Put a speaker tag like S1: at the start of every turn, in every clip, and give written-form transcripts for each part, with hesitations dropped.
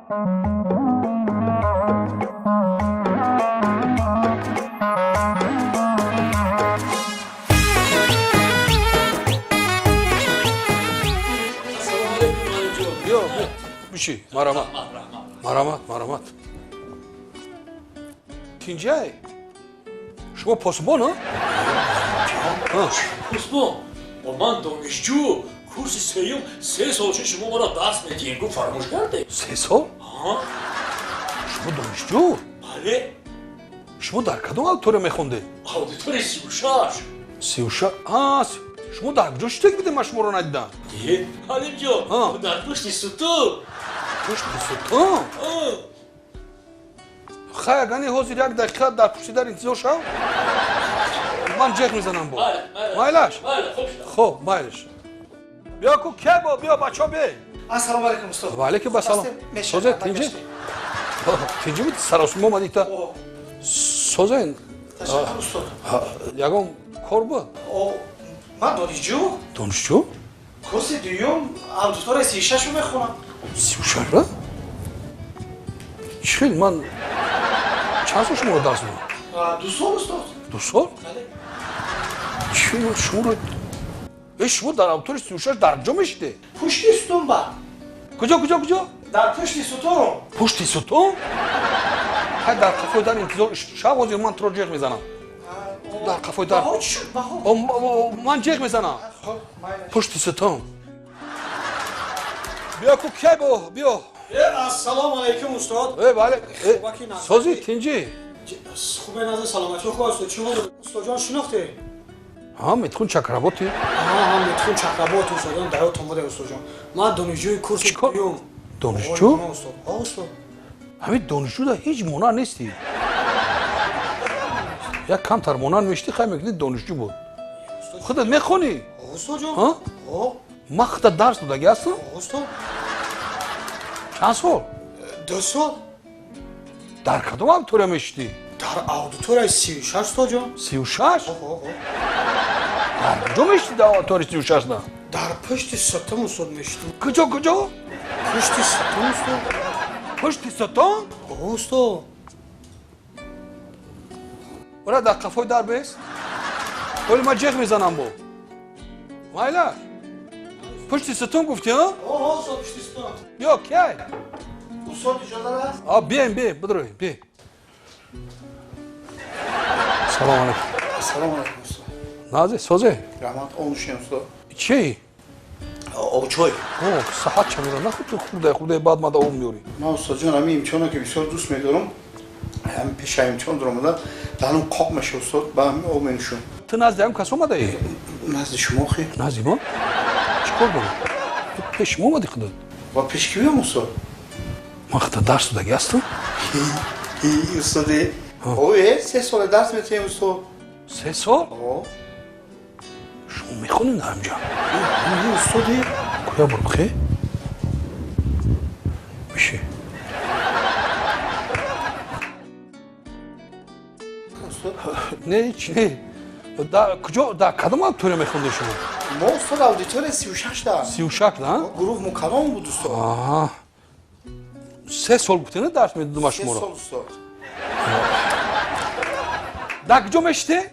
S1: Биё, биши, марҳамат, марҳамат, марҳамат. Тинҷай, шумо посбон?
S2: Посбон? Ман донишҷӯ, курси сеюм. 3 сол шуд, шумо маро дарс медиҳем, гу фаромӯш кардед?
S1: 3 сол? Шумо донишҷӯ?
S2: Бале.
S1: Шумо дар кадом аудитория мехондед?
S2: Аудитория 36.
S1: 36? Шумо дар куҷо шитек будед, ман шуморо надидам?
S2: Ҳалимҷон, дар пушти сутун.
S1: Пушти сутун? Хай, агани ҳозир як дақиқа дар пушти дар интизор шав, ман ҷеғ мезанам. Бо майлаш? Хоб, майлаш. Биё ку, кебо, биё, бачо, бе.
S3: Ассалому алайкум, устод.
S1: Ва алайкум ассалом. Созе, тинҷи, тинҷи буд? Саросимо омадита. Созен? Ягон кор буд?
S3: Ман донишҷӯ.
S1: Донишҷӯ?
S3: Курси дуюм, аудитория 36-ро мехонам.
S1: 36-ра? Чӣ хел? Ман чанд сол шуморо дарс додам?
S3: 2 сол, устод.
S1: 2 сол? Чӣ, шуморо, шумо дар аудитория 36 дар куҷо мешиде?
S3: Пушти сутун ба.
S1: Куҷо, куҷо, куҷо?
S3: Дар пушти сутун.
S1: Пушти сутун? Хай, дар қафои дар интизор шав, ҳозир ман туро ҷеғ мезанам. Дар қафои дар ман ҷеғ мезанам. Пушти сутун. Биё ку, кебо, биё.
S3: Ассалому алайкум, устод.
S1: Бале, сози, тинҷӣ?
S3: Хубе, назар, саломатӣ хуб аст. Чӣ ҳол, устодҷон, шинохтед?
S1: Ҳа, Митхун Чакработи.
S3: Ҳа, Митхун Чакработ, устодҷон, дар ёдтон буде, устодҷон. Ман донишҷӯи курси дуюм.
S1: Донишҷӯ?
S3: Ҳа, устод.
S1: Ҳамин донишҷӯда ҳеҷ монанд нестӣ. Як камтар монанд мешти, хай мекунӣ, донишҷӯ буд. Худат мехонӣ?
S3: Устодҷон.
S1: Ман худат дарс додагӣ ҳастам?
S3: Устод.
S1: Чанд сол?
S3: 2 сол.
S1: Дар кадом аудитория мешидӣ?
S3: Дар аудиторияи 36, устодҷон.
S1: 36? Дар куҷо мешидӣ дар аудиторияи 36-да?
S3: Дар пушти сутун, устод, мешидем.
S1: Куҷо, куҷо?
S3: Пушти сутун, устод.
S1: Пушти сутун?
S3: Устод.
S1: Ора, дар қафои дар бес, оли ман ҷеғ мезанам. Бо майла, пушти сутун гуфтӣ?
S3: Устод, пушти сутун.
S1: Биё, кай.
S3: Устод, иҷоза аст?
S1: Бием, бие, бидрӯй, бие. Салому алайкум.
S3: Ассалому алайкум, устод.
S1: Назе, созе?
S3: Раҳмат, омӯшем, устод.
S1: Чи?
S3: Обчой.
S1: Саҳат чамира нахӯд ту, хурда хурда, баъд мада об меёрӣ.
S3: Ман, устодҷон, ҳамин имтиҳоно ки бисёр дӯст медорам, ҳамин пеша имтиҳон дуромада даҳанам қоқ меша, устод, ба ҳамин об менӯшам.
S1: Ту назди ҳам кас омадаӣ?
S3: Назди шумо хе.
S1: Назди мо чӣ кор дорӣ? Ту пеши мо омадӣ худат?
S3: Ва пеш ки биём, устод?
S1: Ман худат дарс додагӣ ҳастам?
S3: Устоди, ое, 3 сола дарс метиҳем, устод.
S1: 3 сол? Шумо мехонед дар ҳамҷа?
S3: Устоди.
S1: Куя бурбхе, биши. Не, чи не, куҷо, дар кадом аудитория мехондед шумо?
S3: Мо, устод, аудитория 36 да.
S1: 36 да?
S3: Гурӯҳ мо калон буд, устод.
S1: 3 сол гуфтена, дарс медодум шуморо.
S3: 3 сол, устод.
S1: Дар куҷо мешите?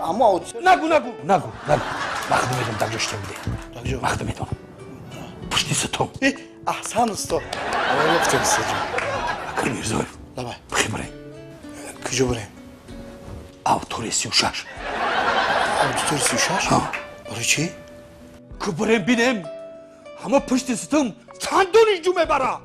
S3: Аммо аудитория.
S1: Нагу, нагу, нагу, нагу. Ман худо медонам дар куҷо шита буде. Ман худо медонам, пушти сутун.
S3: Аҳсан, устод. Устодҷон.
S1: Акар Мирзоев.
S3: Давай.
S1: Бихе, бирем.
S3: Куҷо бирем?
S1: Аудитория 36.
S3: Аудитория 36? Барои чӣ?
S1: Ку, бирем, бинем, ҳама пушти сутун чанд донишҷӯ мебара.